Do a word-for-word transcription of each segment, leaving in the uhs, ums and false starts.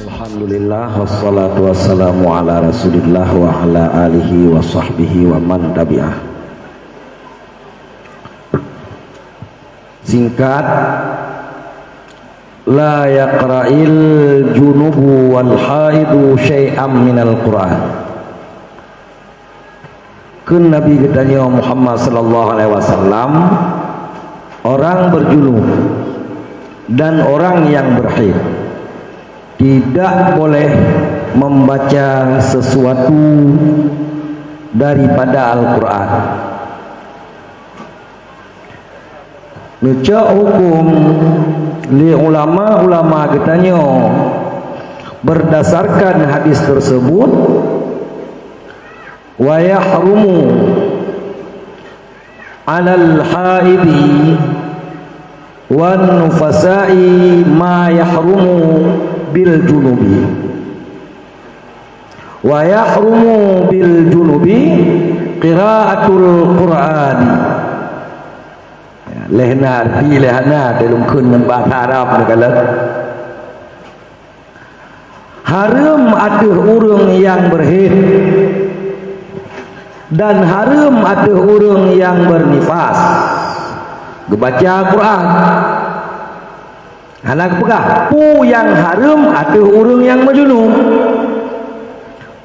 Alhamdulillah, wassalatu wassalamu ala Rasulillah wa ala alihi wa sahbihi wa man tabi'ah. Singkat, la yaqra'il junubu wal haidu syai'an minal Qur'an. Kheun Nabi geutanyoe Muhammad sallallahu alaihi wasallam, orang berjunub dan orang yang berhaid tidak boleh membaca sesuatu daripada Al-Quran. Neucok huköm lé ulama-ulama geutanyoe berdasarkan hadis tersebut, wa yahrumu 'alal haidi wan nufasa'i ma yahrumu bil junubi. Wa yahrumu bil junubi qiraatul Qur'ani. Lheuh na arti, lheuh na teulungkeun ngon bahasa Arab neukalon. Hareuem ateueh ureuëng nyang berhaid dan hareuem ateueh ureuëng nyang bernifas geubaca Quran. Hana geupeugah peue nyang hareuem ateueh ureuëng nyang meujunub.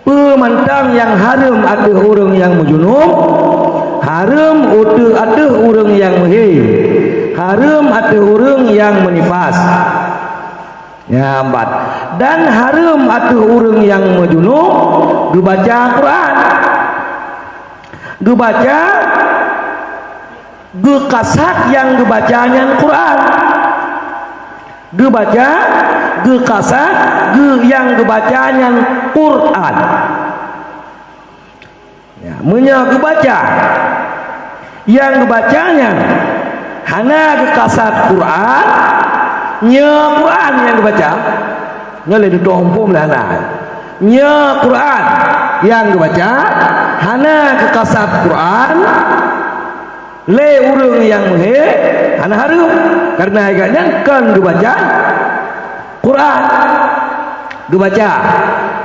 Peue mantong nyang hareuem ateueh ureuëng nyang meujunub, hareuem ateueh, ateueh ureuëng nyang meuhé, hareuem ateueh ureuëng nyang meunifas. Nyan ban. Dan hareuem ateueh ureuëng nyang meujunub geubaca Quran. Geubaca, geukasat nyang geubaca nyan Quran. Geubaca, geukasat, geu-, nyang geubaca nyan Quran. Ya, meunyoe geubaca, nyang geubaca nyan hana geukasat Quran, nyoe Quran nyang geubaca, nyoe lé dudoe muphom lé hana. Nyoe Quran nyang geubaca hana geukasat Quran lé ureuëng nyang meuhé, hana hareuem, kareuna gobnyan kon geubaca Quran. Geubaca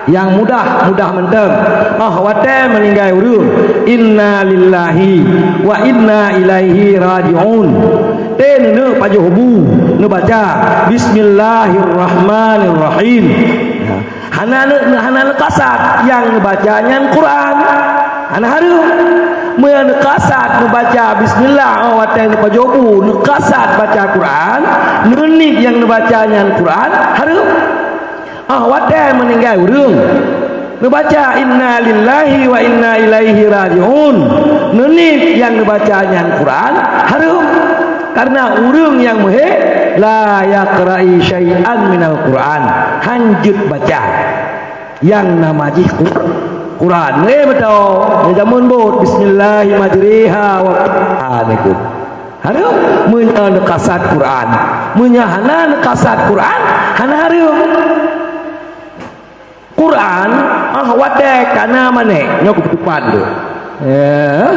nyang mudah-mudah mantong. Óh watée meuninggai ureuëng, "Inna lillahi wa inna ilaihi raji'un." Té neuneuk pajoh bu, neubaca, "Bismillahirrahmanirrahim." Hana neu-, hana neukasat nyang neubaca nyan Quran. Hana hareuem. Meunyoe neukasat neubaca bismillah, óh watée neupajoh bu, neukasat baca Quran, neuniet nyang neubaca nyan Quran, hareuem. Óh watée meuninggai ureuëng, neubaca inna lillahi wa inna ilaihi raji'un, neuniet nyang neubaca nyan Quran, hareuem. Kareuna ureuëng nyang meuhé la yaqra'i syai'an minal Quran, hanjeuet baca nyang nama jih Qur-, Quran. Eh, beutôi. Di jameun bot, bismillahi majriha wa, ah, neukheun. Hareuem, meunyoe neukasat Quran. Meunyoe hana neukasat Quran, hana hareuem. Quran, óh watée kana manék, nyoe kupeuteupat tu. Eh,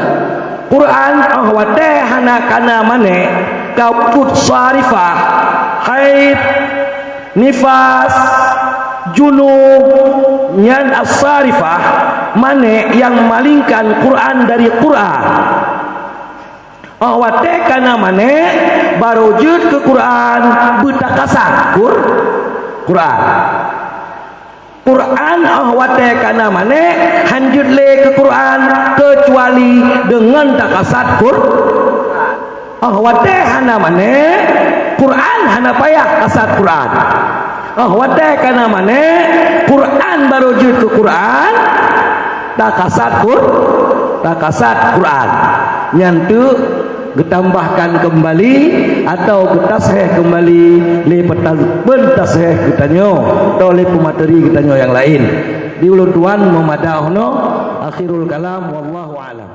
Quran, óh watée hana kana manék, ka peuet sarifah, haid, nifas, junub, nyan as-sarifah, manék nyang malingkan Quran dari Quran. Óh watée kana manék, barô jeuet keu Quran, beutakasat Qur-, Quran. Quran óh watée kana manék, hanjeuet lé keu Quran, keucuali deungon takasat Qur-, Óh watée hana manék, Quran hana payah kasat Quran. Óh watée kana manék, Quran barô jeuet keu Quran, takasat Qur-, takasat Quran. Nyan teuk geutambahkan keumbali atau geutashéh keumbali lé peuta-, peutashéh geutanyoe, atau lé peumateri geutanyoe nyang laén. Di ulôn tuan meumadah nyoe, akhirul kalam, wallahu a'lam.